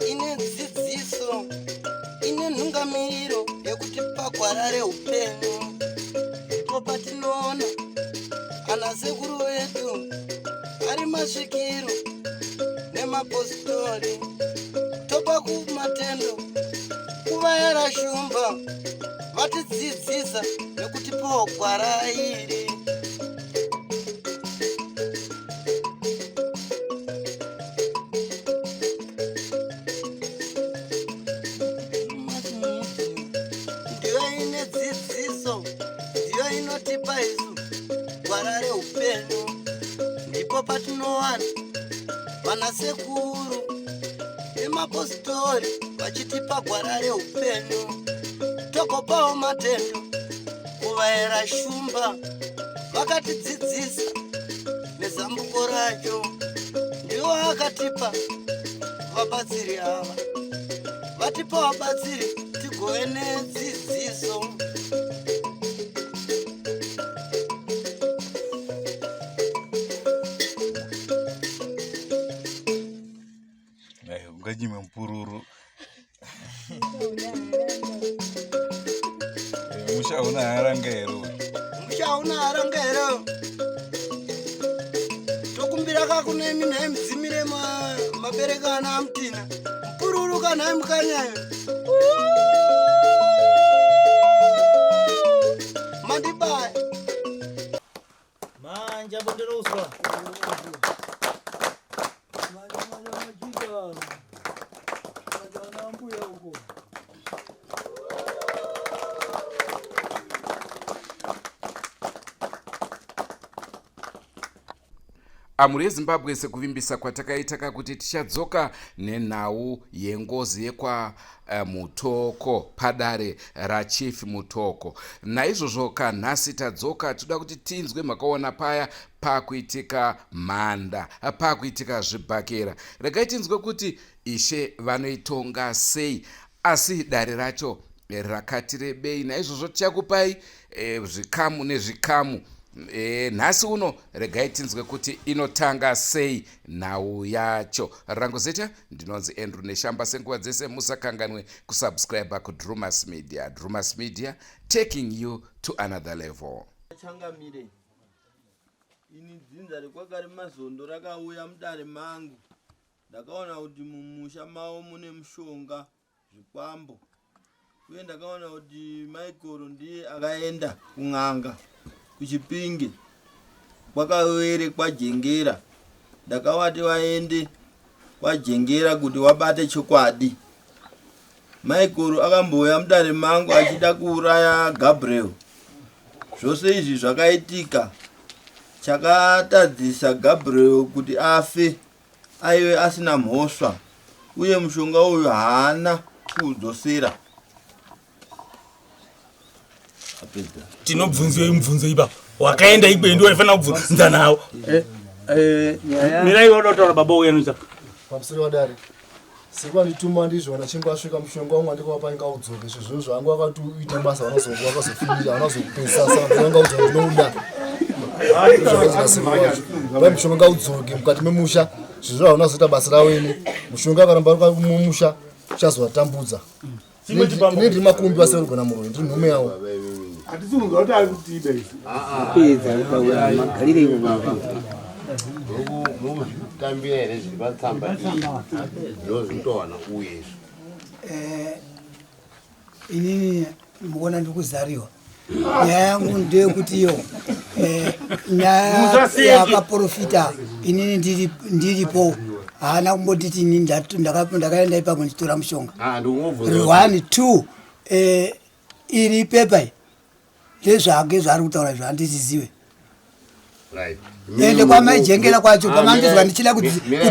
Ine dzidziso, ine nhungamiriro yekutipa gwara reupenyu. Ndipo patinoona ana sekuru vedu ari masvikiro nemapositori, topa kumatendo kuvayara shumba vatidzidzisa nekutipawo gwara iri. Ndiyo ine dzidziso, ndiyo inotipa isu gwara reupenyu. Ndipo patinowana vanasekuru nemapositori vachitipa gwara reupenyu, togopawo matendo kuvaera shumba vakatidzidzisa nezambuko racho. Ndiwo akatipa vabatsiri ava, vatipa vabatsiri tigove nedzidziso. Unganyime mupururu. Musha hauna haranga here? Musha hauna haranga here? Tokumbira kakunemi nhai mudzimire mabereka ana amutina mupururu kanhai mukanyayo mandibaya Manja bonderouswa. Amhuri yeZimbabwe, sekuvimbisa kwatakaita kakuti tichadzoka nenhau yengozi yekwa Mutoko padare raChief Mutoko. Naizvozvo kanhasi tadzoka, toda kuti tinzwe makaona paya pakuitika mhanda, pakuitika zvibhakera. Regai tinzwe kuti ishe vanoitonga sei, asi dare racho rakati rebei. Naizvozvo tichakupai zvikamu nezvikamu. Nhasi uno regai tinzwe kuti inotanga sei nhau yacho. Rangu zita ndinonzi Andrew Neshamba. Senguva dzese musakanganwe kusubscribe kuDrumas Media. Drumas Media, taking you to another level. Changamire, ini dzinza rekwaKarimazondo rakauya mudare mangu. Ndakaona kuti mumusha mavo mune mushonga, zvikwambo, uye ndakaona kuti Michael ndiye akaenda kun'anga kuChipinge kwakawere kwaJengera. Ndakavati vaende kwaJengera kuti wabate chokwadi. Michael akambouya mudare mangu achida kuuraya Gabriel. Zvose izvi zvakaitika. Chakatadzisa Gabriel kuti afe aive asina mhosva uye mushonga uyu haana kuudzosera. Tinobvunziwa mubvunzo ipapo, wakaenda ikweyo ndiwo waifanira kubvunza nawo. Mirai, wauda kutaura baba uya noita pamusoro wadare sekwandituma ndizvo vana chingu asvika mushonga wangu andikavapa ingaudzoke sezvo zvangu akati uite basa vanazovakazofirira vanazokupedzisa saka mushonga ngaudzoke ndinouda vai mushonga ngaudzoke mukati memusha sezvo hauna zoita basa ravo ini mushonga akaramba mumusha uchazovatambudza. Ini ndiri makumbi vaseurigona muroyi, ndiri nhume yavo. Hatisi kunzwa kuti ari kutida isu. Kupedza kutaura magarire ivo baba. Mukuzvitambira here zviri patsamba iyi? Ndozvitowana uye izvi. Inini mukuona ndiri kuzariwa. Nyaya yangu ndeyekuti iyo nyaya yakaprofita inini ndiripo, haana kumbonditi inini ndakaenda ipapo ndichitora mushonga. One two, iri pepa iyi ndezvake zvaari kutaura izvo handizizive. Ende kwamaijengera kwacho pamandizwa ndichida kuti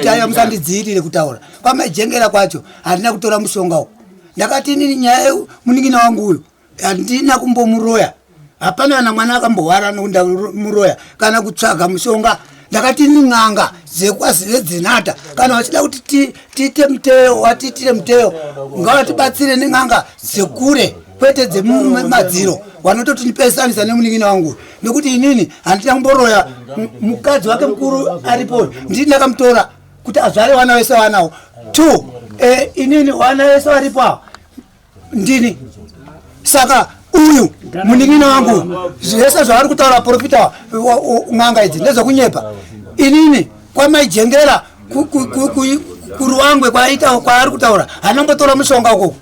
aiwa musandidziirire kutaura, kwamaijengera kwacho handina kutora mushonga uku. Ndakati inini nyaya munin'ina wangu uyu handina kumbomuroya, hapana kana mwana akambohwara nokundamuroya kana kutsvaga mushonga. Ndakati ini n'anga dzekwazivedzinata kana vachida kuti tiite muteyo, watiitire muteyo, ngavatibatsire nen'anga dzekure. kwete dzemumadziro wanototindipesanisa nemunin'ina wangu nekuti inini handina kumboroya mukadzi wake mukuru aripo ndini ndakamutora kuti azvare vana vese vanawo two eh, inini vana vese varipo ava ndini saka uyu munin'ina wangu zvese zvavari kutaura profita n'anga idzi ndezvekunyepa inini kwamaijengera kuruwangwe kwaita kwaari kutaura hanombotora mushonga ukoko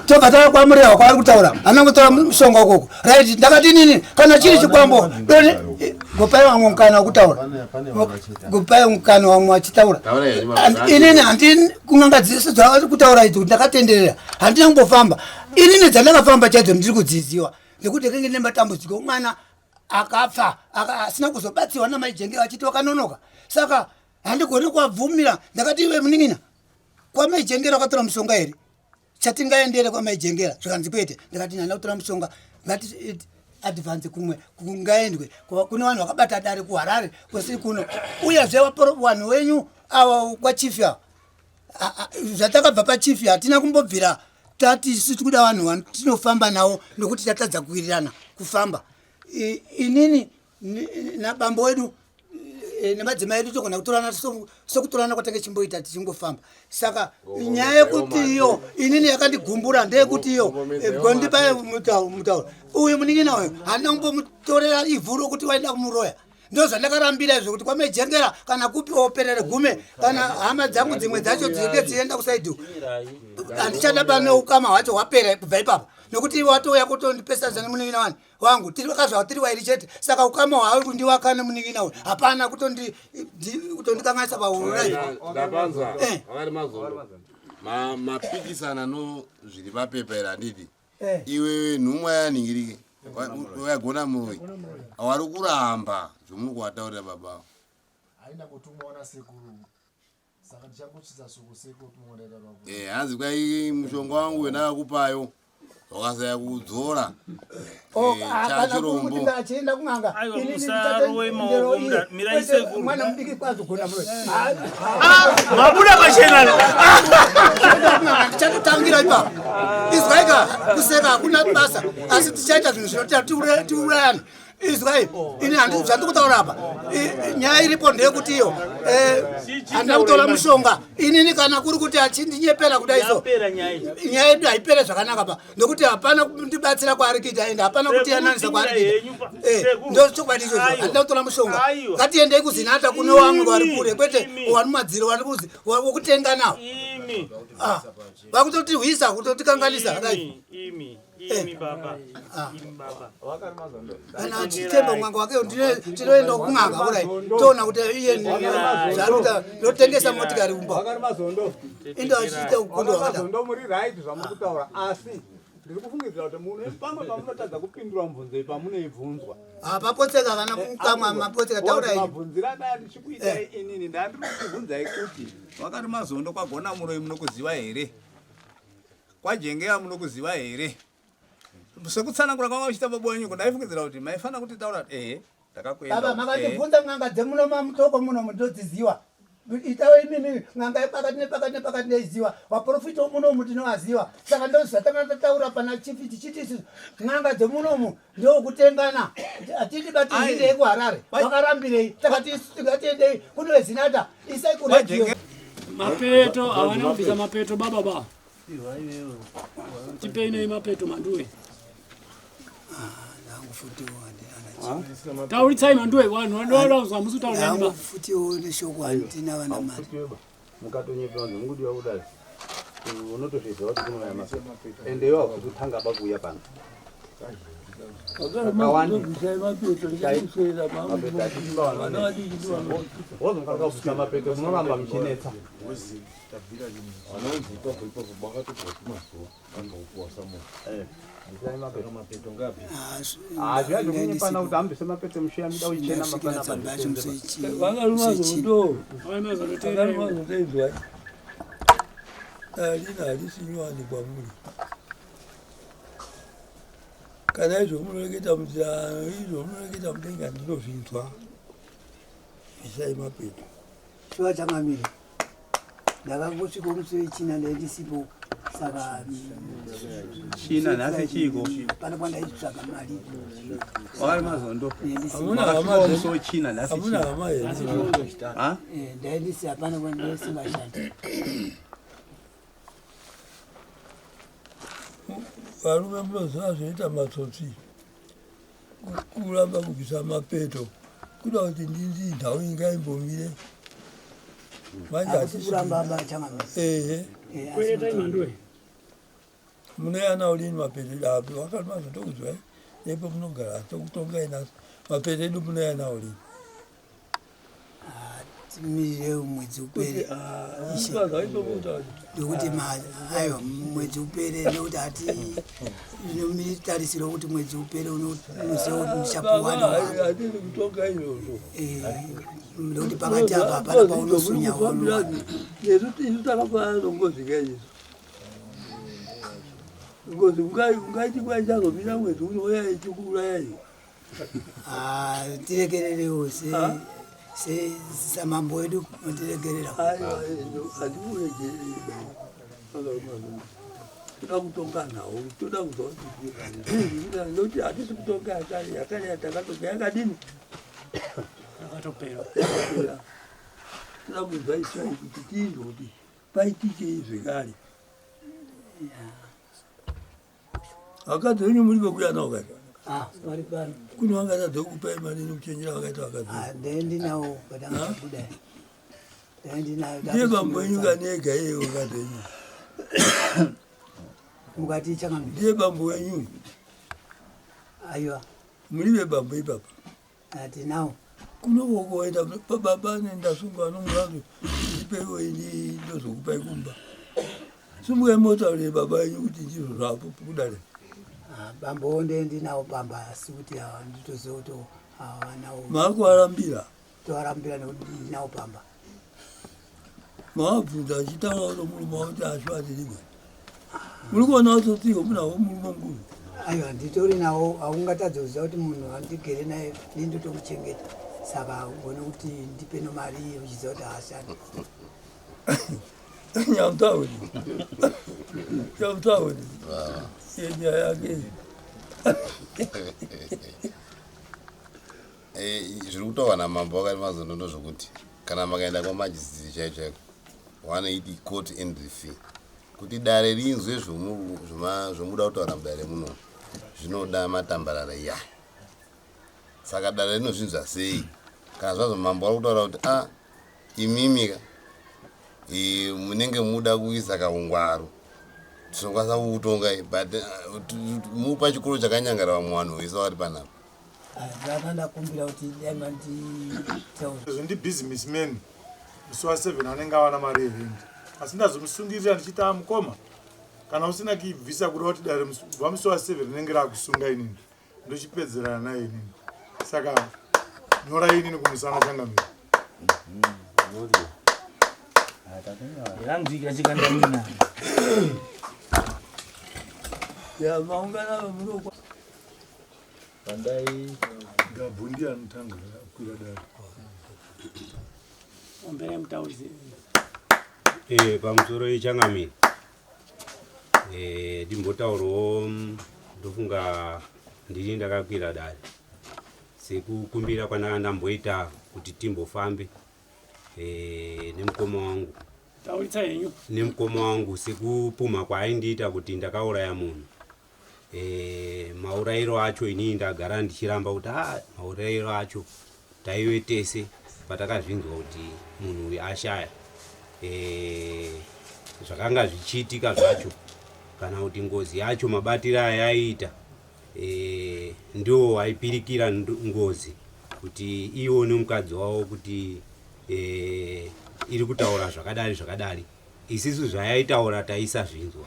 tobva tava kwamurewa kwaari kutaura hanombotora mushonga ukoko right ndakati inini kana chiri chikwambo doni gopai vamwe mukana wekutaura gopai mukana vamwe vachitaura inini handi kun'anga dzese dzavari kutaura idzi kuti ndakatenderera handina kumbofamba inini dzandakafamba chaidzo ndiri kudziziwa nekuti ndakenge ndine matambudziko mwana akafa asina kuzobatsirwa namaijenge vachiti wakanonoka saka handigoni kuwabvumira ndakati iwe munin'ina kwamaijengera wakatora mushonga here chatingaendere kwamaijengera zvikanzi kwete ndikati nana kutora mushonga ngati eh, advance kumwe kungaendwe kune vanhu vakabata dare kuharare kwesiri kuno uyezve vanhu wenyu ava kwachifi ava zvatakabva pachifi hatina kumbobvira tati isu tikuda vanhu vatinofamba navo nokuti tatadza kuwirirana kufamba inini nabambo wedu eh, nemadzimai edu togona kutorana sekutorana kwatange chimboita tichingofamba saka nyaya yekuti iyo inini yakandigumbura ndeyekuti iyo eh, gondipa mutauro uyu munin'ina uyu handina kumbomutorera ivhu rokuti waida kumuroya ndozvandakarambira izvo kuti kwamejengera kana kupi operere gume kana hama dzangu dzimwe dzacho dzinge dzienda kusaidi handichada pane ukama hwacho hwapera kubva ipapa nokuti ivo watouya kutondipesanisa nemunin'ina wani wangu tiri vakazvava tiri wairi chete saka ukama hwauri kundiwaka nemunin'ina uyu hapana kutondikanganisa paurapanzwa eh. vakati mazondo mapikisana no zviri papepa iri handiti eh. iwewe nhumwa yanhingirike wayagona muroyi wari kuramba zvomuri kuwataurira baba haina kutumwa nasekuru saka ndichangotsvitsa soko seko eh, hanzi kwai mushonga wangu wendakakupayo wakasaya kudzora oh, eh, ah, chachirombo achienda kun'anga mwana mudiki kwazvo gona ah, mabuda pachena tichatotangira ipapo izwaika kuseka hakuna basa asi tichaita zvinhu zvinoita tiurayane izwai ini zvandiri kutaura apa nyaya iripo ndeyekuti iyo eh, handina kutora mushonga inini kana kuri kuti achindinyepera kudai so nyaya yedu haipere zvakanaka pa nekuti hapana kundibatsira kwaari kuita ende hapana kutiyananisa kwaari kuita eh, ndochokwadi ichocho handina kutora mushonga ngatiendei kuzinata kune wamwe vari kure kwete wani madziro wari kuzi wokutenga nawo ah, vakutotihwisa kutotikanganisa dai imi baba Ah. imi baba kana achitemba mwanga wake tinoenda kun'anga kudai toona kuti iye zvaarikuita ndotengesa motikari kumba indo achiita ukundo wakadaro Mazondo muri right zvamuri kutaura asi ndiri kufungidzira kuti mune pamwe pamunotadza kupindura mubvunzo iyi pamunoibvunzwa hapapotseka kana mukamwa mapotseka taurai mabvunziro andaya ndichikuitai inini ndandiri kukubvunzai kuti wakati mazondo kwagona muroyi munokuziva here kwajengeya munokuziva here sekutsanangura kwanga uchita baba wenyu ndaifungidzira kuti maifanira kuti taura kuti ehe ndakakuenda baba makandibvunza n'anga dzemuno mamutoko muno ndodziziwa itawo imimi n'anga yepakati nepakati nepakati ndeiziwa vaprofita munomu tinovaziva saka ndozvatanga tataura pana chifi tichiti isusu n'anga dzemunomu ndokutengana hatidi batirei kuharare vakarambirei takati isu ngatiendei kune vezinata isai kuredio mapeto hawana kubvisa mapeto baba ba tipei nei mapeto manduwe tauritsai manduwe vanhu vandoda musi kutaura futiwo neshoko handina vana mari mukatonyepa vanhu mungudiwa kudai unotozviziva kuti kunouya mapeto ende iwo hakuti kutanga bakuuya pano wozonga mapeto munoramba muchinetsa vanonzi ipapo ipapo makatobva kumazuva vanhu wasamu hazviya zvekunyepana kuti hambise mapeto mushiya mida uchichena mapana vakarumazotoizwa alina halisi nyowani kwamuri kana izvo munoreketa izvo munoreketa mudenga ndinozvinzwa isai mapeto shuwa changamire ndakangosvika musi wechina ndaindisipo Saka China nhasi chiiko? Pano pandaitsvaga mari. Wakari mazondo. Hamuna Wakasvika hama musi wechina nhasi Hamuna china. hama here? Ha? Eh, ndaindisi hapana kwandisingashandi. Varume munoziva zvinoita matsotsi kuramba kubvisa mapeto kuda kuti ndinzi nhau ingaimbomire manje Hakusi kuramba bachangamire. Ehe. Eh, Kwereta imhanduwe. Munoyana ulini mapeto edu api wakati mazotokuzwai nepo munogara tokutongai naso mapeto edu munoyana ulini. Timirire mwedzi upere. Ishe. Ndokuti aiwa mwedzi upere nekuti hati inomitarisiro kuti mwedzi upere unoziva kuti ndichapuwana. Hatisi kutonga izvozvo. Ndokuti pakati apa hapana paunosunya unowana. Nesu isu takafanana nongozi kaisu. Ngozi ungaiti kwaichazomira mwedzi unouya ichikuurayai. Ah, tirekererewo se samambo wedu tirekerera. Aiwa, handikuregereri. Toda kutonga nhau, toda kuzwa kuti nekuti hatisi kutonga yakare, yakare yatakatonga yakadini? Yakatopera. Yakapera. Toda kuzwa isai kuti tinzwe kuti paitikei zvekare. Vakadzi venyu muri vekuya navo kai? Ah, vari pano. Kune vangatadza kukupai mari nekuchenjera vakaita vakadzi. Ah, ndinawo padangabuda. Ndinayo. Ndiye bambo wenyu kani ega iye vakadzi venyu. Mukati changamire. Ndiye bambo wenyu. Aiwa. Muri vebambo ipapa. Tinawo. Kuno koenda baba nendasunga nomurandu ndipeiwo ini ndozokupai kumba. Sumukai motaurire baba venyu kuti ndizvo zvapo kudare. Ah, bambo nde ndinawo bamba asi kuti nditoziva kuti havanawo. Maakuvarambira. Tovarambira nekuti ndinawo pamba. Mavabvunza achitaura kuti murume wavo kuti ashwatirimwe. Muri kuona kutsotsiwo munawo murume mukuru. Aiwa nditori nawo, haungatadza kuziva kuti munhu andigere naye ini ndotomuchengeta. Saka ugone kuti ndipe nomari uchiziva kuti haashandi. Nyamutauri. Nyamutauri. Yenyaya yake. Eh, zviri kutaurwa namambo wakati mazondo ndozvokuti kana makaenda kwamajisitiri chaicho chaiko vanoiti court entry fee kuti dare rinzwe zvomuda kutaura mudare muno zvinoda matambarara iya. Saka dare rinozvinzwa sei kana zvazvo mambo vari kutaura kuti a imimi ka munenge muda kuisa kaungwaru tinokwanisa kukutongai but mupa chikoro chakanyangara vamwe vanhu vese vari panapa. Ndanga ndakumbira kuti dai manditaura. Izvo ndibusinessman musi wa7 anenge awana mari yerent, asi ndazomusungirira ndichiti, "Ah, mukoma, kana usina kuibvisa kuda kuti dare kubva musi wa7 rinenge rakusunga inini ndochipedzerana naye inini." Saka nyora inini kumusana, changamire. Yanzwika chikandamina. Ya maungana munokwa. Pandai Gabhu ndiye anotanga kukwira dare. Ombere mutauzi. Pamusoro yechangamire, ndimbotaurawo ndofunga ndini ndakakwira dare sekukumbira kwandanga ndamboita kuti timbofambe nemukoma wangu. Tauritsa henyu. Nemukoma wangu sekupumha kwaaindiita kuti ndakauraya munhu. Maurayiro acho inini ndagara ndichiramba kuti a maurayiro acho taive tese patakazvinzwa kuti munhu uyu ashaya. Zvakanga zvichiitika zvacho kana kuti ngozi yacho mabatiro ayaiita ndio aipirikira ngozi kuti ione mukadzi wavo kuti iri kutaura zvakadari zvakadari. Isisu zvayaitaura taisazvinzwa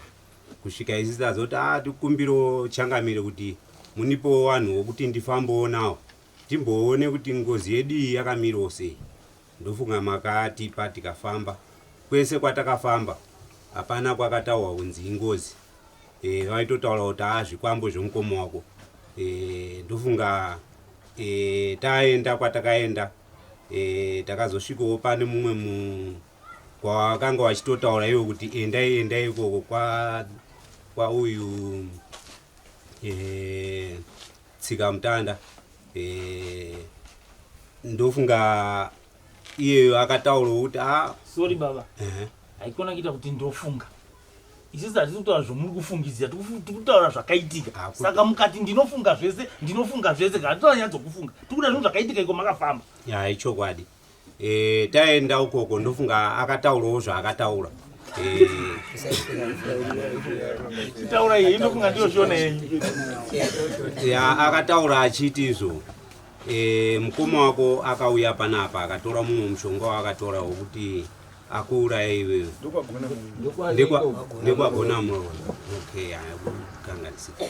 kusvika isi tazoti a tikumbiro changamire kuti munipowo vanhu wokuti ndifambowo nawo timboone kuti ngozi yedu iyi yakamirawo sei. Ndofunga makatipa tikafamba kwese kwatakafamba hapana kwakataurwa kunzi ingozi. Vaitotaura kuti a zvikwambo zvomukoma wako. Ndofunga taenda kwatakaenda, takazosvikawo pane mumwe Kwawakanga wachitotaura iwe kuti endai endai ikoko kwa kwauyu eh, tsika mutanda eh, ndofunga iyeyo akataurawo kuti a Sorry baba. Ehe. Haikona kuita kuti ndofunga. Isusu hatisi kutaura zvomuri kufungidzira, tiri kutaura zvakaitika. Saka mukati ndinofunga zvese, ndinofunga zvese, kana toda nyaya dzokufunga. Tiri kuda zvinhu zvakaitika iko makafamba. Ya, ichokwadi. E, taenda ukoko ndofunga akataurawo zvaakataura. E, Chitaura iyi ndofunga ndiyo shona yenyu. Ya, akataura achiti izvo e, mukoma wako akauya panapa akatora mumwe mushonga waakatora wokuti akuuraye iwewe. Ndekwagona muroyi. Okay, kukanganisika.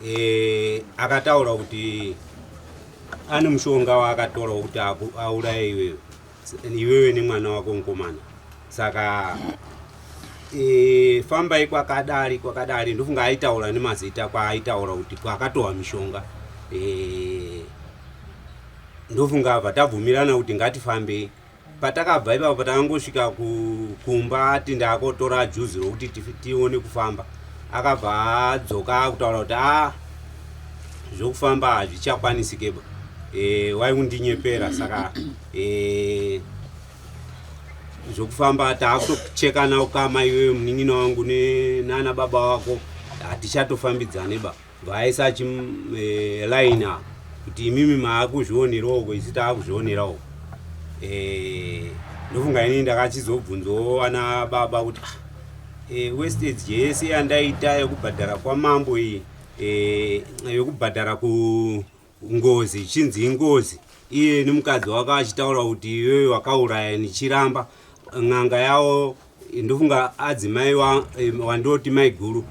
E, akataura kuti ane mushonga waakatora wokuti auraye iwewe iwewe nemwana wako mukomana. Saka e, fambai kwakadari kwakadari, ndofunga aitaura nemazita kwaaitaura kuti kwakatohwa mishonga. E, ndofunga abva tabvumirana kuti ngatifambei. Patakabva ipapo patakangosvika kumba ati ndakotora juzi rokuti tione kufamba, akabva adzoka akutaura kuti a zvokufamba hazvichakwanisike ba. E, waikundinyepera saka e, zvokufamba taakutochekana ukama iwewe munin'ina wangu nana baba wako hatichatofambidzane ba. Vaisa chilaini e, kuti imimi maakuzvionerawo ko isi taakuzvionerawo. E, ndofunga ini ndakachizobvunzawo ana baba kuti e, wastage yese yandaita yekubhadhara kwamambo iyi e, yekubhadhara kungozi ichinzi ingozi, iye nemukadzi wake achitaura kuti iwewe wakauraya nichiramba n'anga yawo. Ndofunga adzimai wandoti maiguru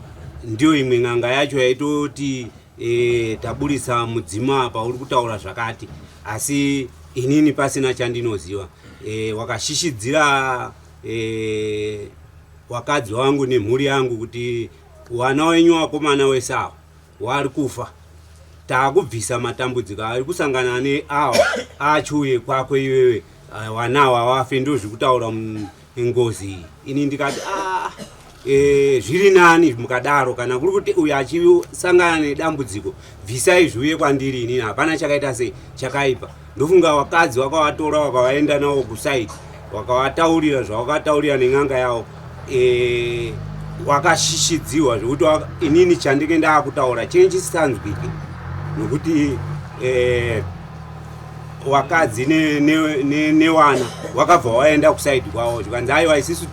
ndiyo imwe n'anga yacho yaitoti e, taburitsa mudzimu apa uri kutaura zvakati, asi inini pasina chandinoziva. E, wakashishidzira e, wakadzi wangu nemhuri yangu kuti wana wenyu wakomana wese awa wari kufa, taakubvisa matambudziko ari kusangana neawa achiuye kwako iwewe, wanawa wafe, ndozvikutaura ngozi iyi. Ini ndikati ah, e, zviri nani mukadaro, kana kuri kuti uyu achisangana nedambudziko bvisai zviuye kwandiri, inini hapana chakaita sei chakaipa. Ndofunga wakadzi wakavatora wakavaenda nawo kusaiti wakavataurira zvawakataurira nen'anga yawo. E, wakashishidziwa zvekuti inini chandinge ndaakutaura chinenge chisisanzwiki nokuti e, wakadzi newana ne, ne wakabva waenda kusaidi kwavo, zvikanzi aiwa isisu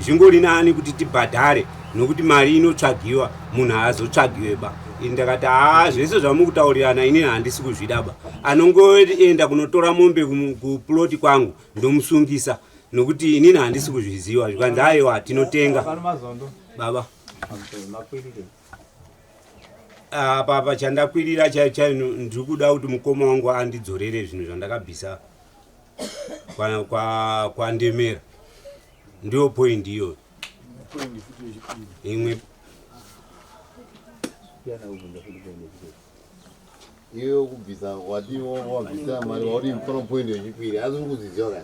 zvingori nani kuti tibhadhare nokuti mari inotsvagiwa munhu haazotsvagiwe ba. Ini ndakati haa zvese zvamukutaurirana inini handisi kuzvida ba, anongoenda kunotora mombe kuploti kwangu ndomusungisa nokuti inini handisi kuzviziva. Zvikanzi aiwa tinotenga baba. Apa pachandakwirira chaiyo chaiyo ndiri kuda kuti mukoma wangu andidzorere zvinhu zvandakabvisa kwandemera, ndiyo point iyoyo. Imwe iwe kubvisa wati wabvisa mari wauri pano point yechipiri asi uri kuziziva ka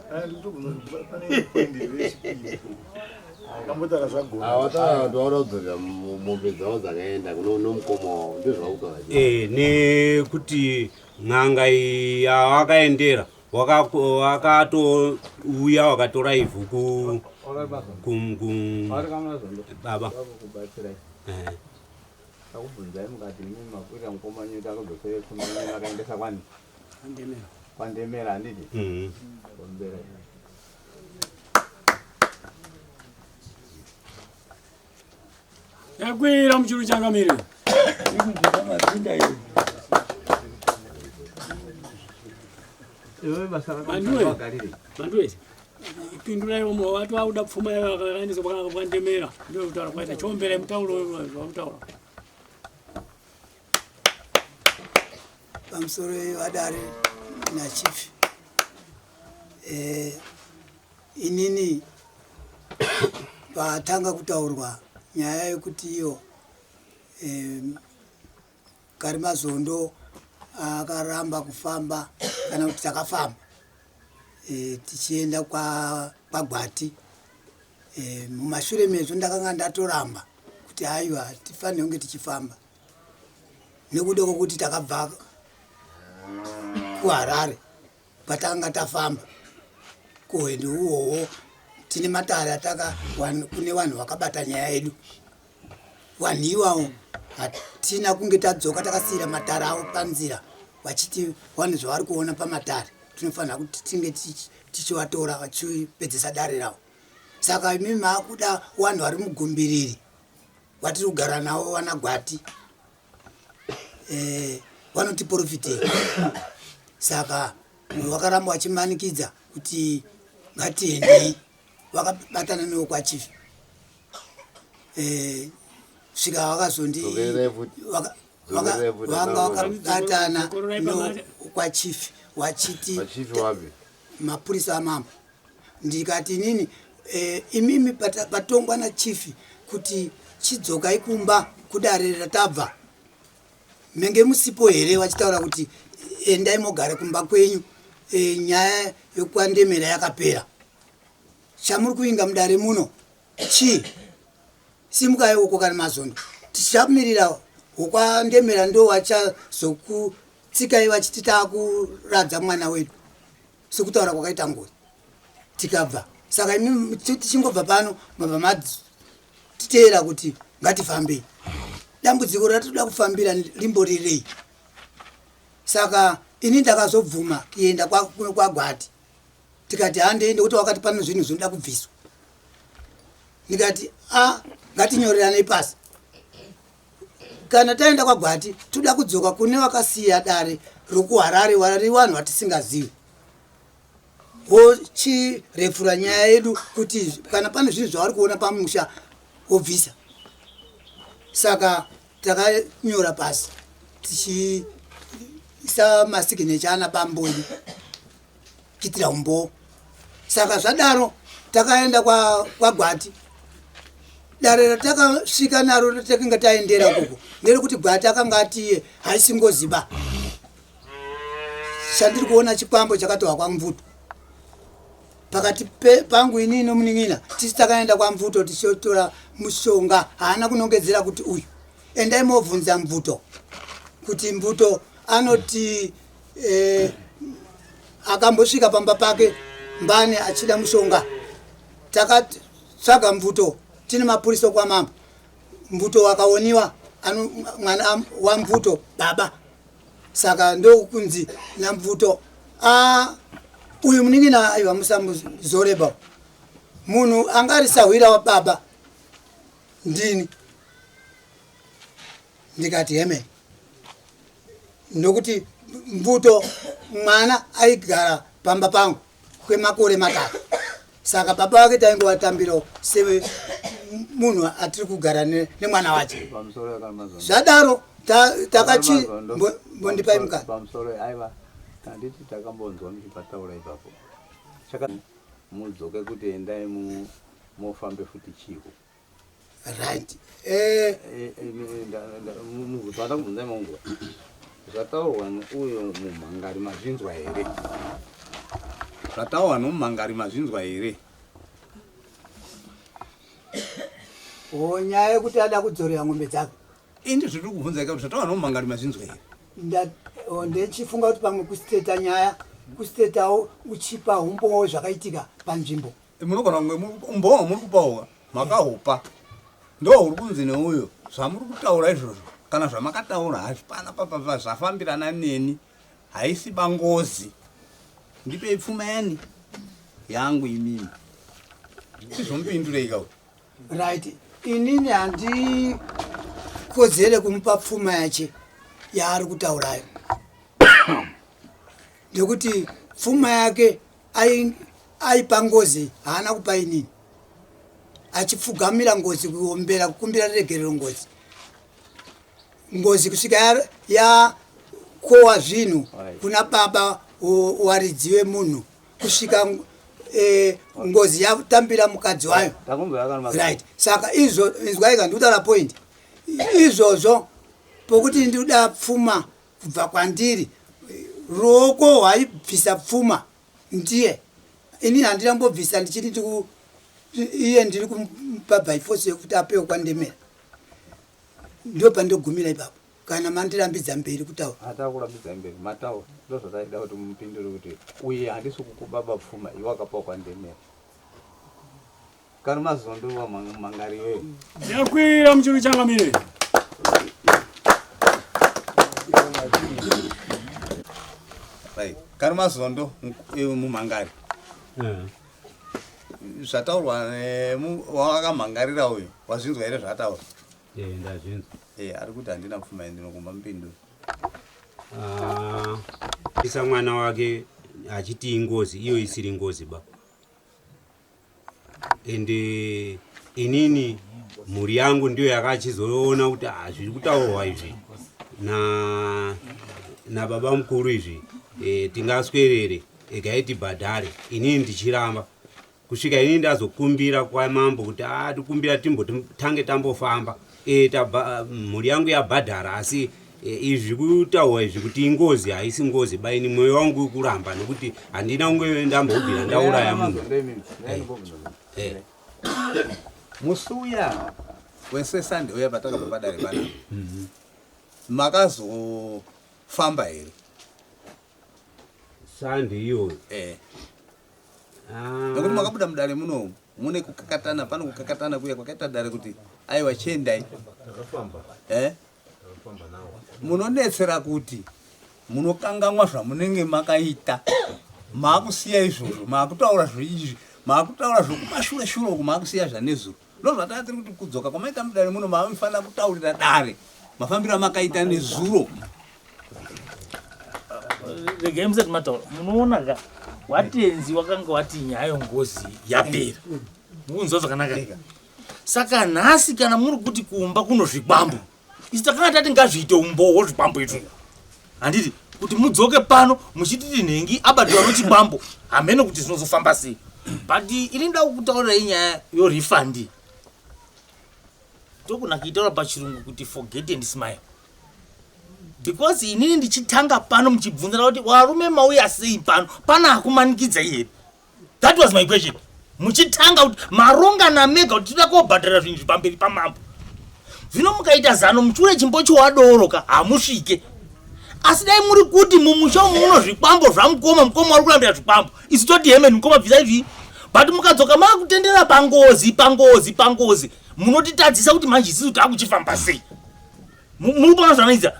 awataura kuti wauda kudzorera mombe dzavo dzakaenda nomukoma wavo, ndozvakutaura. E, nekuti n'anga iyi yawakaendera wakatouya wakatora ivhu ku baba. Takubvunzai mukati imimi makwira mukoma wenyu kuti akudzosere pfuma yenyu makaendesa kwani? Kwandemera handiti? Ombera. Yakwira muchuru changamire. Manduwe. Manduwe. Pindurai umwe wati wakuda pfuma yakaendeswa kwandemera. Ndio kutaura kwaita chombera mutauro wamutaura. Pamusoro vadare nachief. Eh, inini patanga kutaurwa nyaya yekuti iyo eh, Karimazondo akaramba kufamba kana kuti takafamba e, tichienda kwagwati kwa. E, mumashure mezvo ndakanga ndatoramba kuti haiwa hatifanire kunge tichifamba nekuda kwokuti takabva kuharare patakanga tafamba kuhwendo uhoho tine matare ataka kune vanhu vakabata nyaya yedu vanhu iwawo hatina kunge tadzoka takasiira matare avo panzira vachiti vanhu zvavari kuona pamatare tinofanira kuti tinge tichivatora vachipedzesa dare ravo saka imi maakuda vanhu vari mugumbiriri vatiri kugara navo vana gwati eh, vanotiprofitei saka vakaramba vachimanikidza kuti ngatiendei vakabatana newo kwachief eh, svika vakazondi vanga vakabatana nokwachief wachiti mapurisa amambo ndikati inini eh, imimi patongwa nachief kuti chidzokai kumba kudare ratabva menge musipo here vachitaura kuti endai mogare kumba kwenyu e, nyaya yokwandemera yakapera chamuri kuinga mudare muno chii simukai uko kana mazondo tichamirira wokwandemera ndo wachazokutsikai vachiti taakuradza mwana wedu sekutaura kwakaita ngozi tikabva saka imi tichingobva pano mabva matiteera kuti ngatifambei dambudziko ratinoda kufambira rimborirei saka ini ndakazobvuma kuenda kwagwati tikati handei nekuti wakati pano zvinhu zvinoda kubviswa ndikati a ngatinyoreranei pasi kana taenda kwagwati toda kudzoka kune vakasiya dare rokuharare vari vanhu vatisingazivi wochirefura nyaya yedu kuti kana pane zvinhu zvavari kuona pamusha wobvisa saka takanyora pasi tichiisa masiginecha ana bamboyi kuitira umbowo saka zvadaro takaenda kwagwati kwa dare ratakasvika naro ratakanga taendera koko nderekuti gwati akanga atiye haisi ngoziba chandiri kuona chikwambo chakatohwa kwamvuto pakati pangu inini nomunin'ina tisi takaenda kwamvuto tichotora mushonga haana kunongedzera kuti uyu endai mobvunza mvuto kuti mvuto anoti eh, akambosvika pamba pake mbani achida mushonga takatsvaga mvuto tine mapurisa kwamambo mvuto wakaoniwa mwana wamvuto baba saka ndokunzi namvuto ah, uyu munin'ina aiwa musamuzoreba munhu anga ari sahwira wababa ndini ndikati heme nokuti mvuto mwana aigara pamba pangu kwemakore matatu saka baba vake taingovatambirawo se munhu atiri kugara nemwana wacho zvadaro takachi mbondipai mukana pamusoro aiva handiti takambonzwa muchipataura ipapo chaka mudzoke kuti endai mofambe futi chiko right eh. eh, eh, mubvunzo wandakubvunzai maunguva zvataurwa neuyo mumhangari mazvinzwa here zvataurwa nomumhangari mazvinzwa here o nyaya yekuti ada kudzorera ng'ombe dzake indi zviri kubvunza ika zvataurwa nomumhangari mazvinzwa here ndechifunga kuti pamwe kusiteta nyaya kusitetawo uchipa umbowo zvakaitika panzvimbo Munogona kunge umbowo hwamuri kupawo makahupa ndohuri kunzi neuyo zvamuri kutaura izvozvo kana zvamakataura hazvipana papapa zvafambirana neni haisi bangozi ndipei pfuma yani yangu imimi sizvomupindurei ka right inini handikodzere kumupa pfuma yache yaari kutaurayo nekuti pfuma yake aipa ngozi haana kupa inini achipfugamira ngozi kuombera kukumbira regerero ngozi ngozi kusvika yakowa zvinhu kuna baba waridzi vemunhu kusvika e, ngozi yatambira mukadzi wayo right saka izvo inzwaika ndikutaura point izvozvo pokuti ndikuda pfuma kubva kwandiri ruoko hwaibvisa pfuma ndiye ini handina mbobvisa ndichiti Iye ndiri kumupa by force yekuti apewo kwaNdemera. Ndo pandogumira ipapo. Kana mandirambidza mberi kutaura. Hatakurambidza mberi, mataura. Ndozvataida kuti mupindure kuti uye handisi kukuba bapfuma iwe wakapiwa kwaNdemera. Kari mazondo wa mangari iwewe. Yakwira muchuru changamire. Right. Kari mazondo mumhangari. Zvataurwa wakamhangarira uyu wazvinzwa here zvaataura? Eh, ndazvinzwa. Eh, ari kuti handina pfuma ndinokumba mupinduro. Ah, isa mwana wake achiti ingozi iyo isiri ngozi ba. Ende inini mhuri yangu ndiyo yakachizoona kuti ah, zviri kutaurwa izvi na nababa mukuru izvi e, tingaswerere egai tibhadhare inini ndichiramba kusvika inini ndazokumbira kwamambo kuti ah, tikumbira timbotange tambofamba e, mhuri yangu yabhadhara asi e, izvi kutaurwa izvi kuti ingozi haisi ngozi baini mwoyo wangu uri kuramba nekuti handina kunge ndambobvira ndauraya munhu. Musi uya wese Sunday uya patakabva padare panapa makazofamba here? Sunday iyoyo? Eh. Nekuti makabuda mudare muno mune kukakatana, pano kukakatana kuya kwakaita dare kuti aiwa chiendai. Eh? Munonetsera kuti munokangamwa zvamunenge makaita, maakusiya izvozvo, maakutaura zveizvi, maakutaura zvekumashure shure uku, maakusiya zvanezuro. Ndozvatanga tiri kuti kudzoka kwamaita mudare muno mamufanira kutaurira dare mafambiro amakaita nezuro. Regai musati mataura, munoona ka watenzi wakanga wati nyaya yongozi yapera, mukunzwa zvakanaka. Saka nhasi kana muri kuti kumba kuno zvikwambo, isu takanga tati ngazviite umbowo zvikwambo izvo, handiti kuti mudzoke pano muchititi nhengi abatiwa nochikwambo, hameno kuti zvinozofamba sei. But ini nda kutaurirai nyaya yorefund, tokunakiitaura pachirungu kuti forget and smile, because inini ndichitanga pano muchibvunzana kuti varume mauya sei pano, pana hakumanikidza here? That was my question. Muchitanga kuti marongana mega kuti tinoda kobhadhara zvinhu zvipamberi pamambo, zvino mukaita zano muchiure chimbo chiwadoroka hamusvike. Asi dai muri kuti mumusha umu muno zvikwambo zvamukoma, mukoma wari kurambira zvikwambo, isu toti hemeni mukoma bvisai zvii. But mukadzoka makutendera pangozi, pangozi, pangozi, munotitadzisa kuti manje isusu takuchifamba sei. Muri kuona zvanoita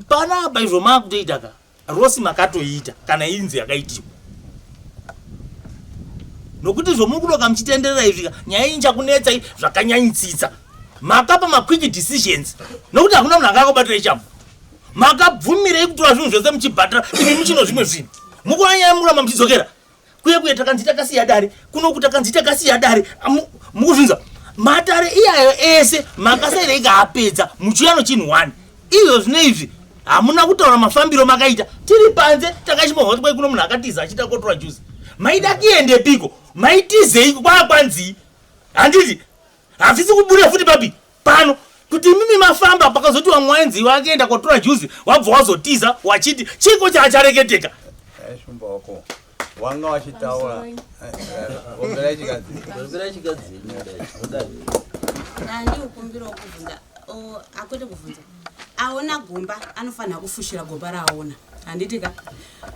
panapa izvo makutoita ka rosi makatoita kana inzi yakaitiwa, nokuti zvomuri kudoka muchitenderera izvi ka nyaya iyi ichakunetsai zvakanyanyitsitsa. Makapa maquick decisions nokuti hakuna munhu anga akabatira ichamu. Makabvumirei kutora zvinhu zvese muchibhatira imi muchino zvimwe zvinhu mukuona nyaya muramba muchidzokera kuye kuye takanzi takasiya dare kunoku takanzi takasiya dare mukuzvinzwa matare iyayo ese makasairei kaapedza muchiuya nochinhu one izvo zvino izvi hamuna kutaura mafambiro makaita tiri panze takachimbohwa kuti kwai kuno munhu akatiza achiita kotora juzi. Maida kiendepiko? Maitizeiko? Kwakwanzii? Handiti hazvisi kubuda futi papi pano kuti imimi mafamba pakazoti vamwe waenzi wakaenda kotora juzi wabva wazotiza wachiti chiko chaachareketeka. Shumba wako wanga wachitaura ombera chikadzi, ombera chikadzi. Ndandikukumbirawo kubvunza, akwete kubvunza, aona gomba anofanira kufushira gomba raaona, handiti ka?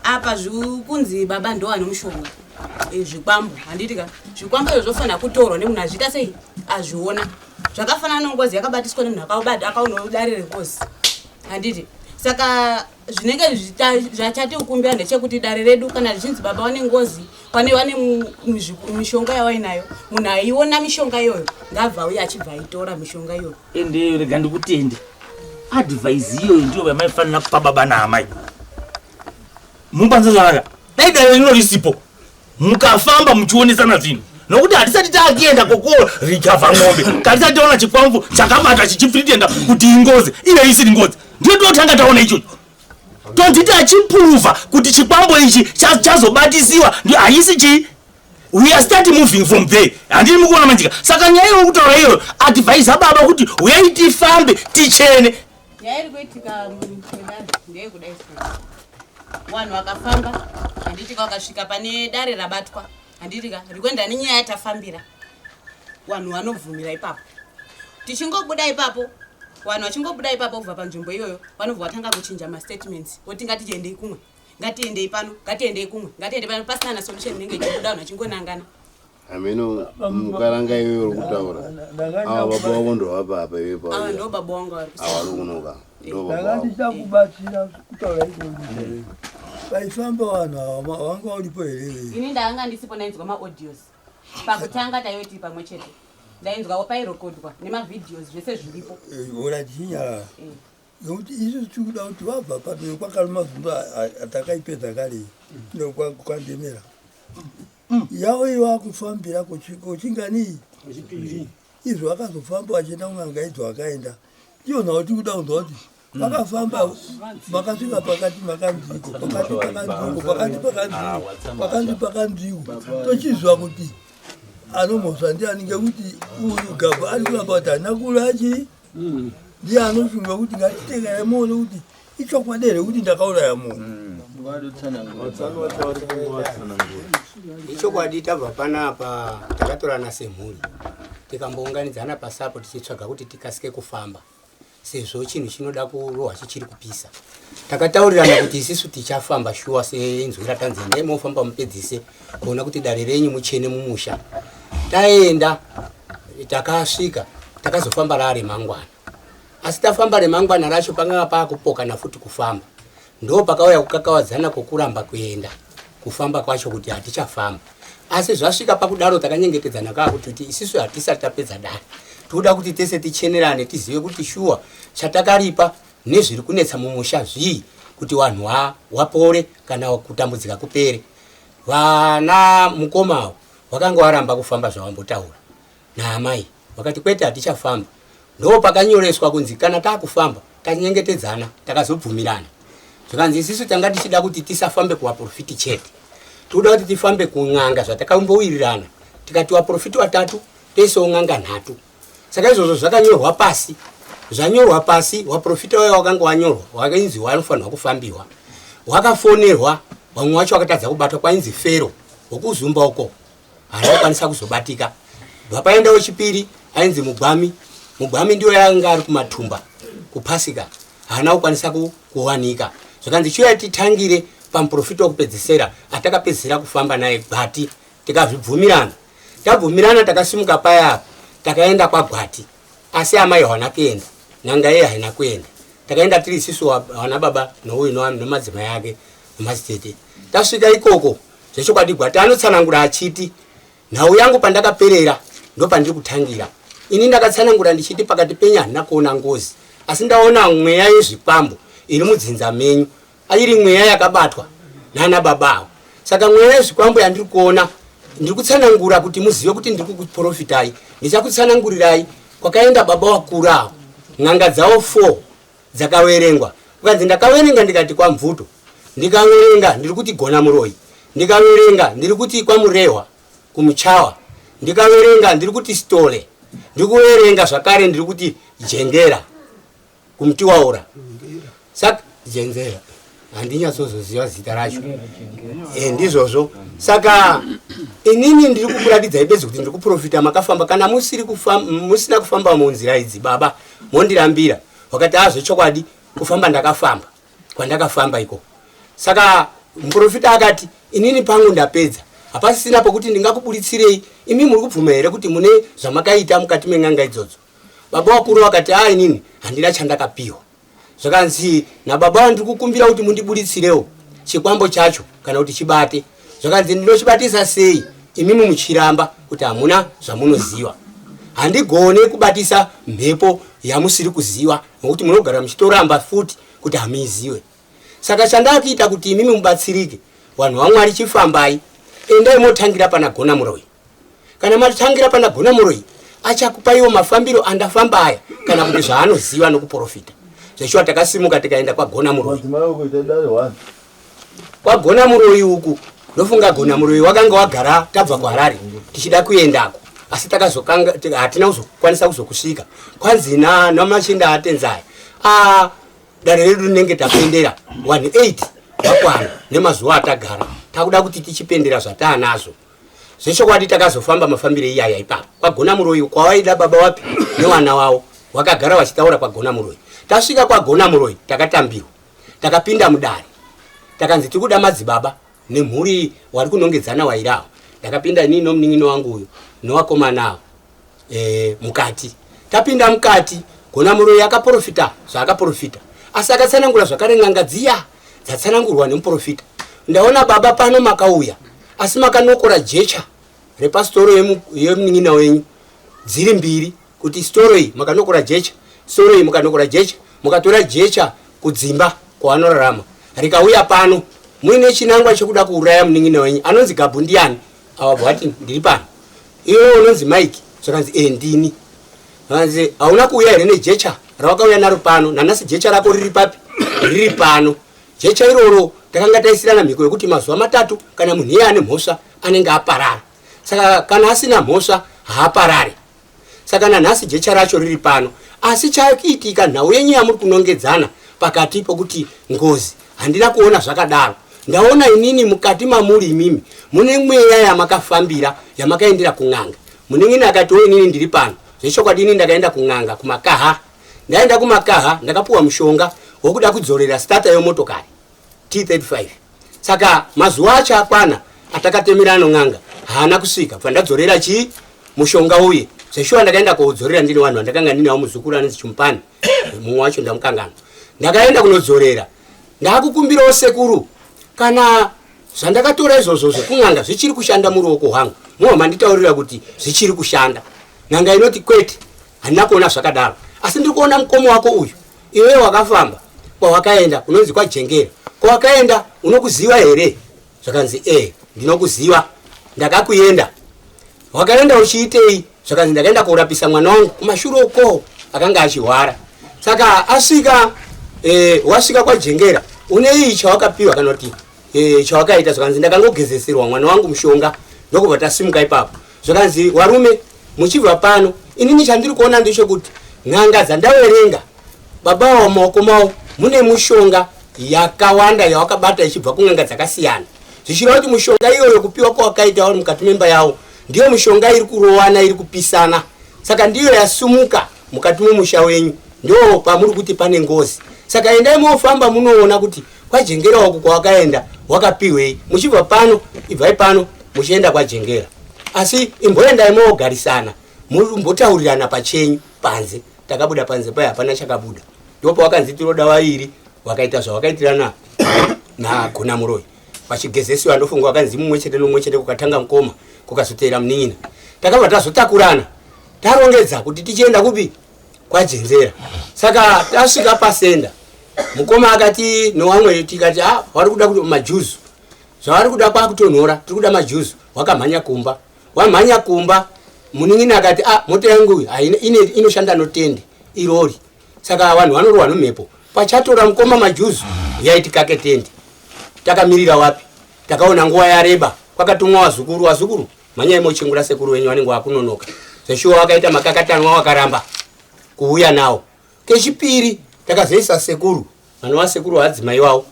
Apa zvikunzi baba ndo ane mushonga, zvikwambo, handiti ka? Zvikwambo izvo zvofanira kutorwa nemunhu azviita sei azviona. Zvakafanana nengozi yakabatiswa nemunhu akaona dare rengozi, handiti? Saka zvinenge zvachati kukumbira ndechekuti dare redu kana zvichinzi baba vane ngozi, pane vane mishonga yavainayo, munhu aiona mishonga iyoyo ngabva uye achibva aitora mishonga iyoyo. Ende rega ndikutende, advice iyoyo ndiyo yamaifanira kupa baba naamai mumbanza zvakanaka. Dai dare rino risipo mukafamba muchionesana zvinhu, nokuti hatisati taakuenda kokorikavha ng'ombe katisati taona chikwamvu chakabata chichipretenda kuti ingozi iyo isiri ngozi. Ndiyo totanga taona ichocho tonzi tachipuruvha kuti chikwambo ichi chazobatisiwa haisi chii. We are start moving from there, handini mukuona manjika? Saka nyaya iyoyo kutaura iyoyo, advisa baba kuti uyai tifambe tichene. Nyaya iri kuitika mudare ndeyekudai so, vanhu vakafamba, handiti? Vakasvika pane dare rabatwa. Handiti ka rikuenda nenyaya yatafambira. Vanhu vanobvumira ipapo. Tichingobuda ipapo, vanhu vachingobuda ipapo kubva panzvimbo iyoyo, vanobva vatanga kuchinja mastatements voti ngatichiendei kumwe, ngatiendei pano, ngatiendei kumwe, ngatiendei pano, pasina na solution inenge ichibuda, vanhu vachingonangana. Hameno mukaranga iwe uri kutaura. Ava baba wako ndovapa apa iwe pa. Ava ndo baba wangu vari Ava vari kunoka. Ndo baba Ndanga wako. ndichakubatsira kutaura izvozvo. Paifamba vanhu ava wanga uripo here iwe? Ini ndanga ndisipo, ndainzwa maaudios. Pakutanga taive tiri pamwe chete. Ndainzwawo pairekodwa nemavideos zvese zviripo. Ora tichinyarara. Nokuti isu tiri kuda kuti vabva pano kwaKarumazundu atakaipedza kare kwandemera. Yavo iyo vakufambira kochingani izvo vakazofamba vachienda kun'anga idzo vakaenda. Ndiyo nhau tiri kuda kunzwa kuti vakafamba vakasvika pakati makanziko pakati pakanziko pakati pakanziko pakati pakanziko tochiziva kuti anomhosva ndiani ngekuti uyu gabha ari kuramba kuti handina kuuraya chii ndiye anofunga kuti ngatitekai muone kuti ichokwadi here kuti ndakauraya munhu. Ichokwadi tabva panapa takatorana semhuri tikambounganidzana pasapo tichitsvaga kuti tikasike kufamba sezvo chinhu chinoda kurohwa chichiri kupisa. Takataurirana kuti isisu tichafamba shuwa seinzwi ratanzi endai mofamba mupedzise kuona kuti dare renyu muchene mumusha. Taenda takasvika takazofamba raa remangwana, asi tafamba remangwana racho panganga paakupokana futi kufamba, ndo pakauya kukakawadzana kwokuramba kuenda kufamba kwacho kuti hatichafamba. Asi zvasvika pakudaro takanyengetedzana kaa kuti isisu hatisati tapedza dare, toda kuti tese tichenerane tizive kuti shuwa chatakaripa nezviri kunetsa mumusha zvii kuti vanhu wapore kana kutambudzika kupere. Vana mukoma avo vakanga varamba kufamba zvavambotaura naamai, vakati kwete hatichafamba. Ndo pakanyoreswa kunzi kana takufamba tanyengetedzana, takazobvumirana zvikanzi isisu tanga tichida kuti tisafambe kuvaprofiti chete, tikuda kuti tifambe kun'anga zvatakambowirirana, tikati vaprofiti vatatu toisawo n'anga nhatu. Saka izvozvo zvakanyorwa pasi, zvanyorwa pasi vaprofita vaya wakanga wanyorwa wainzi wanofanirwa kufambiwa, wakafonerwa vamwe vacho vakatadza kubatwa, kwainzi fero wokuzumba uko haana kukwanisa kuzobatika. Bva paenda wechipiri ainzi Mugwami, Mugwami ndiyo yanga ari kumatumba kupasika, haana kukwanisa kuwanika. Zvakanzi chiuya titangire pamuprofita wekupedzisera atakapedzisira kufamba naye Gwati, tikazvibvumirana. Tabvumirana takasimuka paya apa takaenda kwaGwati, asi amai hawana kuenda, n'anga iye haina kuenda. Takaenda tiri isisu vana baba nouyu nomadzimai ake nomadzitete. Tasvika ikoko zvechokwadi Gwati anotsanangura achiti nhau yangu pandakaperera ndopandiri kutangira. Ini ndakatsanangura ndichiti pakati penyu handina kuona ngozi, asi ndaona mweya yezvikwambo iri mudzinza menyu, iri mweya yakabatwa nana baba avo. Saka mweya yezvikwambo yandiri kuona ndiri kutsanangura kuti muzive kuti ndiri kukuprofitai. Ndichakutsanangurirai kwakaenda baba wakura avo, n'anga dzavo 4 dzakaverengwa. Kukanzi ndakaverenga ndikati kwaMvuto, ndikaverenga ndiri kuti Gona Muroyi, ndikaverenga ndiri kuti kwaMurehwa kuMuchawa, ndikaverenga ndiri kuti Stole, ndiri kuverenga zvakare ndiri kuti Jengera kuMutiwaura. Saka Jenzera handinyatsozoziva zita racho, ndizvozvo. Saka inini ndiri kukuratidzai bedzi kuti ndiri kuprofita makafamba. Kana musina kufamba munzira idzi baba mondirambira. Wakati azvechokwadi kufamba ndakafamba kwandakafamba ikoko. Saka muprofita akati inini pangu ndapedza, hapasisina pokuti ndingakuburitsirei. Imi muri kubvuma here kuti mune zvamakaita mukati men'anga idzodzo? Baba wakuru vakati a inini handina chandakapiwa. Zvakanzi nababa ndiri kukumbira kuti mundiburitsirewo chikwambo chacho kana kuti chibate. Zvakanzi ndinochibatisa sei imimi muchiramba kuti hamuna zvamunoziva? Handigone kubatisa mhepo yamusiri kuziva, nokuti munogara muchitoramba futi kuti hamuizive. Saka chandakuita kuti imimi mubatsirike, vanhu vaMwari, chifambai endai motangira pana Gona Muroyi. Kana matangira pana Gona Muroyi achakupaiwo mafambiro andafamba aya, kana kuti zvaanoziva nokuprofita. Zveshuwa takasimuka tikaenda kwaGona Muroyi. KwaGona Muroyi uku ndofunga Gona Muroyi wakanga wagara tabva kuHarare tichida kuendako, asi takazokanga hatina kuzokwanisa kuzokusvika. Kwanzi namachinda atenzaya a dare redu rinenge tapendera 18 wakwana nemazuva atagara, takuda kuti tichipendera zvataanazvo. Zvechokwadi takazofamba mafambiro iyaya ipapo kwagona muroyi kwawaida baba wapi newana wavo wakagara wachitaura kwagona muroyi. Tasvika kwagona muroyi takatambirwa takapinda mudare takanzi tiri kuda madzibaba nemhuri wari kunongedzana wairawo. Ndakapinda inini nomunin'ina wangu uyu nowakomana avo e, mukati. Tapinda mukati gona muroyi akaprofita zvaakaprofita asi akatsanangura zvakare n'anga dziya dzatsanangurwa nemuprofita. Ndaona baba pano makauya asi makanokora jecha repasitoro yemunin'ina wenyu dziri mbiri kuti sitoro iyi makanokora jecha sitoro iyi mukanokora jecha mukatora jecha kudzimba kwavanorarama rikauya pano muine chinangwa chekuda kuuraya munin'ina wenyu anonzi Gabhu ndiani awabva wati ndiri pano iwe unonzi Mike zvakanzi e ndini zvakanzi hauna kuuya here nejecha rawakauya naro pano nanhasi jecha rako riri papi riri pano jecha iroro takanga taisirana mhiko yekuti mazuva matatu kana munhu iye ane mhosva anenge aparara saka kana asina mhosva haaparare saka nanhasi jecha racho riri pano asi chakuitika nhau yenyu yamuri kunongedzana pakati pokuti ngozi handina kuona zvakadaro ndaona inini mukati mamuri imimi mune mweya yamakafambira yamakaendera kun'anga munin'ina akati o inini ndiri pano zvechokwadi ini ndakaenda kun'anga kumakaha ndaenda kumakaha ndakapuwa mushonga wokuda kudzorera stata yomotokari T35 saka mazuva acho akwana atakatemerana n'anga haana kusvika bva ndadzorera chii mushonga uye zveshuwa ndakaenda koudzorera ndine vanhu vandakanga ndinawo muzukuru anonzi chimupani mumwe wacho ndamukangana ndakaenda kunodzorera ndakukumbirawo sekuru kana zvandakatora izvozvo zvekun'anga zvichiri kushanda muruoko hwangu muwa manditaurira kuti zvichiri kushanda n'anga inoti kwete handina kuona zvakadaro asi ndiri kuona mukoma wako uyu iwewe wakafamba kwawakaenda kunonzi kwajengera kwawakaenda unokuziva here zvakanzi e ndinokuziva ndakakuenda wakaenda uchiitei zvakanzi ndakaenda korapisa mwana wangu kumashure uko akanga achihwara saka asvika e, wasvika kwajengera une iyi chawakapiwa kana kuti e, chawakaita zvakanzi ndakangogezeserwa mwana wangu mushonga ndokubva tasimuka ipapo zvakanzi warume muchibva pano inini chandiri kuona ndechekuti n'anga dzandaverenga baba wa maoko mawo mune mushonga yakawanda yawakabata ichibva kun'anga dzakasiyana zvichireva kuti mushonga iyoyo kupiwa kwawakaita vari mukati memba yawo ndiyo mushonga iri kurowana iri kupisana saka ndiyo yasumuka mukati memusha wenyu ndo pamuri kuti pane ngozi saka endai mofamba munoona kuti kwajengera uku kwawakaenda wakapihwei muchibva pano ibvai pano muchienda kwajengera asi imboendai mogarisana mumbotaurirana pachenyu panze takabuda panze paya hapana chakabuda ndipo pawakanzi tinoda vairi wakaita zvawakaitirana nagona muroyi vachigezesiwa ndofunga wakanzi mumwe chete nomumwe chete kukatanga mukoma kukazoteera munin'ina takabva tazotakurana tarongedza kuti tichienda kupi kwajenzera saka tasvika pasenda mukoma akati nowamwe tikati a ah, vari kuda kuti majuzu zvavari kuda kwakutonhora tiri kuda majuzu wakamhanya kumba wamhanya kumba munin'ina akati a ah, mota yangu inoshanda notende irori saka vanhu vanorohwa nomhepo pachatora mukoma majuzu uyai tikake tende takamirira wapi takaona nguva yareba kwakatumwa wazukuru wazukuru mhanyai mochingura sekuru wenyu vanenge vakunonoka zveshuwa wakaita makakatanwa wakaramba kuuya nawo kechipiri takazoisa sekuru vanova sekuru vadzimai wavo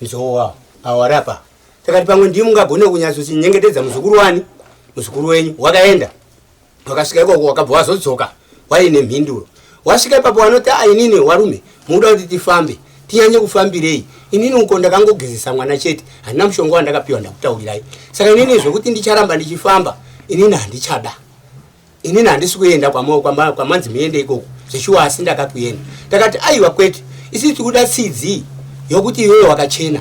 nzou wavo avo vari apa takati pamwe ndii mungagone kunyatsochinyengetedza muzukuru wani muzukuru wenyu wakaenda wakasvika ikoko wakabva wazodzoka waine mhinduro wasvika ipapo wanoti a inini warume mukuda kuti tifambe tinyanye kufambirei inini uko ndakangogezesa mwana chete handina mushonga wandakapiwa ndakutaurirai saka inini zvekuti ndicharamba ndichifamba inini handichada inini handisi kuenda kwamanzi muende ikoko zveshuwa asi ndakakuenda takati aiwa kwete isi tikuda tsidzi yokuti iwewe wakachena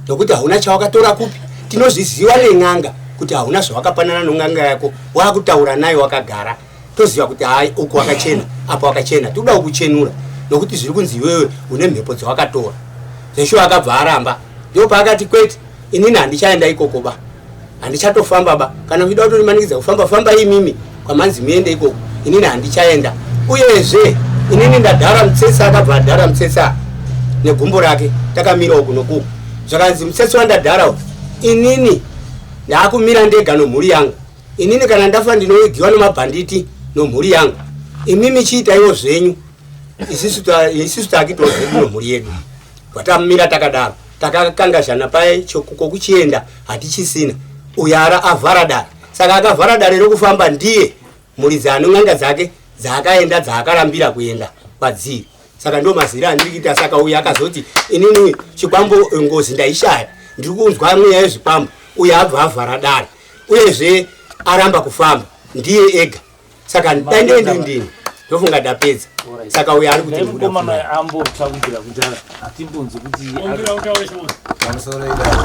nokuti hauna chawakatora kupi tinozviziva nen'anga kuti hauna zvawakapanana non'anga yako wakutaura nayo wakagara toziva kuti hai uku wakachena apa wakachena tikuda kukuchenura nokuti zviri kunzi iwewe une mhepo dzawakatora zveshuwa akabva aramba ndipo paakati kwete inini handichaenda ikoko ba handichatofamba ba kana muchida kutondimanikidza kufamba famba imimi kwamanzi muende ikoko inini handichaenda uyezve inini ndadhara mutsetse akabva adhara mutsetse negumbo rake takamira uku nokuku zvakanzi mutsetse wandadhara uku inini ndaakumira ndega nomhuri yangu inini kana ndafa ndinoigiwa nemabhanditi nomhuri yangu imimi chiitaiwo zvenyu isisu taakitawo zvedu nomhuri yedu Vatamira takadaro takakangazhana paye kokuchienda hatichisina uyo ara avhara dare. Saka akavhara dare rokufamba ndiye muridzi ane n'anga dzake dzaakaenda dzaakarambira kuenda kwadziri. Saka ndo mazira andiri kuita. Saka uyu akazoti inini chikwambo ngozi ndaishaya, ndiri kunzwa mweya yezvikwambo, uye abva avhara dare, uyezve aramba kufamba ndiye ega. Saka dai ndiri ndini ndofunga ndapedza. Saka uyu ari kuti ndikuda Mukomana pfuma. ambotsva kubvira kudhara, hatimbonzi kuti Ombira utaure chimwe. Pamusoro idai,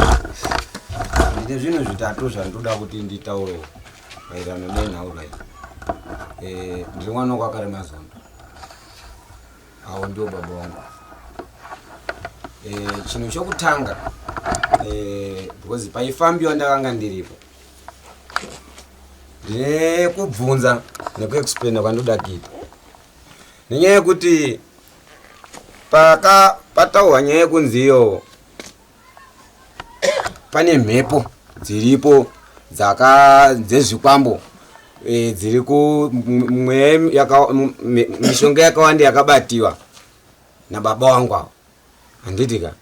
ndine zvinhu zvitatu zvandoda kuti nditaure maererano nenhauro iyi. Ndiri mwana wekwaKarimazondo, avo ndiwo baba vangu. Chinhu chokutanga, because paifambiwa ndakanga ndiripo, ndine kubvunza nekuexplaina kwandoda kuita nenyaya yekuti paka pataurwa nyaya yekunzi iyo pane mhepo dziripo dzaka dzezvikwambo, dziri ku mweya mishonga yakawanda yakabatiwa nababa wangu avo, handiti ka?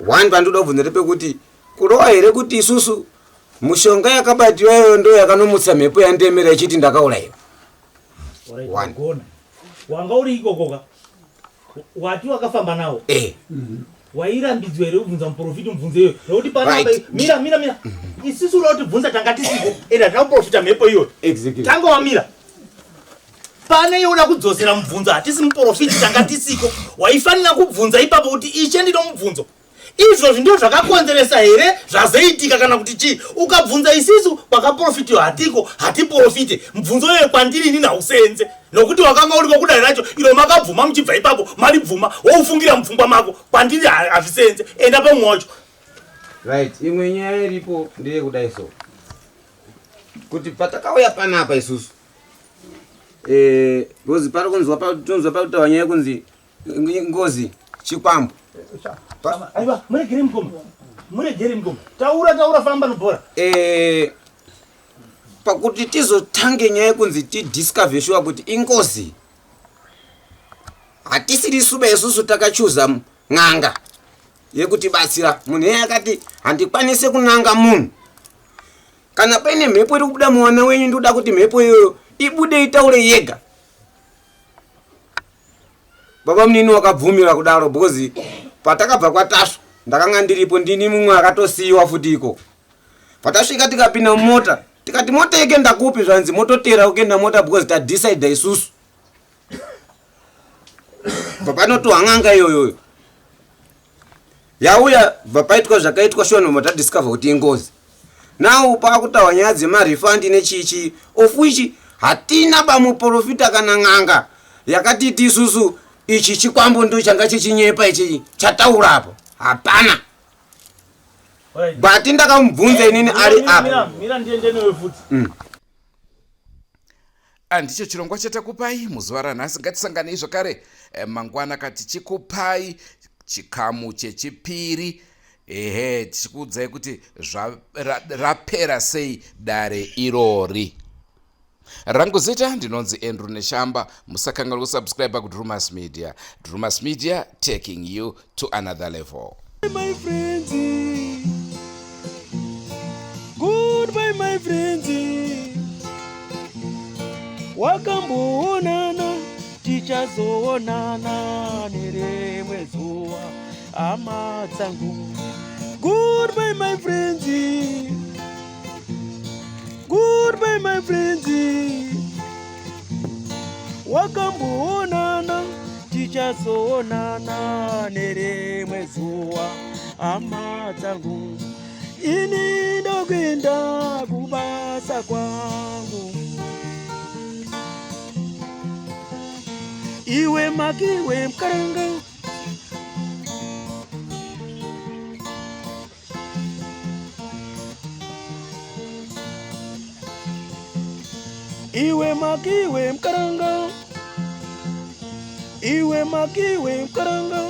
One, pandoda kubvunza ndepekuti kurova here kuti isusu mushonga yakabatiwa iyoyo ndo yakanomutsa mhepo yandemera ichiti ndakaurayiwa? One. Gona wanga uri ikokoka, wati wakafamba nawo. Wairambidzwa here kubvunza muprofiti mubvunzo iyoyo? Nokuti panapa mira, mira, mira, isusu uda kutibvunza, tanga tisiko, ende hatina kuprofita mhepo iyoyo. Tanga wamira pane iye uda kudzosera mubvunzo. Hatisi muprofiti, tanga tisiko. Waifanira kubvunza ipapo kuti ishe, ndino mubvunzo, izvozvi ndio zvakakonzeresa here zvazoitika kana kuti chii? Ukabvunza isisu kwakaprofitiwa, hatiko, hatiprofite. Mubvunzo iyoyo kwandiri inini hausenze, nokuti wakanga uriko kudare racho iro makabvuma muchibva ipapo, maribvuma woufungira mupfungwa mako. Kwandiri hazvisenze. Enda pamwe wacho. Right, imwe nyaya iripo ndeyekudai so kuti patakauya panapa isusu, because pari kunzwa tonzwa pakutaura nyaya yekunzi ngozi chikwambo. Aiwa, muregere mukoma, muregere mukoma. Taura, taura, famba nobhora. Pakuti tizotange nyaya yekunzi tidiscover sure kuti ingozi, hatisiri suba isusu takachuza n'anga yekutibatsira. Munhu iye akati handikwanisi kunanga munhu kana paine mhepo iri kubuda muwana wenyu, ndoda kuti mhepo iyoyo ibude itaure yega. Baba munini wakabvumira kudaro because patakabva kwaTasva ndakanga ndiripo, ndini mumwe akatosiyiwa futi iko. Patasvika tikapinda mumota, tikati mota yekenda kupi? Zvanzi mototera kuenda mota because tadecida isusu. Bva panotohwa n'anga iyoyoyo yauya, bva paitwa zvakaitwa, shonoma tadiscover kuti ingozi. Now paakutaura nyaya dzemarefund nechichi, of which hatina bamuprofita kana n'anga yakatiti isusu ichi chikwambo ndo changa chichinyepa, ichi chataura apo hapana. But ndakamubvunza inini ari apa. Mira, ndiende newe futi. Ndicho chirongwa chatakupai muzuva ranhasi. Ngatisanganei zvakare mangwana kati tichikupai chikamu chechipiri, ehe, tichikuudzai kuti rapera sei dare irori. Rangu zita ndinonzi Andrew Neshamba. Musakanganwa kusubscribe kuDrumas Media. Drumas Media, taking you to another level. My friends. Goodbye, my friends. Wakamboonana, tichazoonana nerimwe zuva, hama dzangu. Goodbye, my friends. Goodbye, my friends. Wakamboonana, tichazoonana nerimwe zuva, hama dzangu. Ini ndokuenda kubasa kwangu. Iwe makiwe mkaranga. Iwe makiwe mkaranga. Iwe makiwe mkaranga.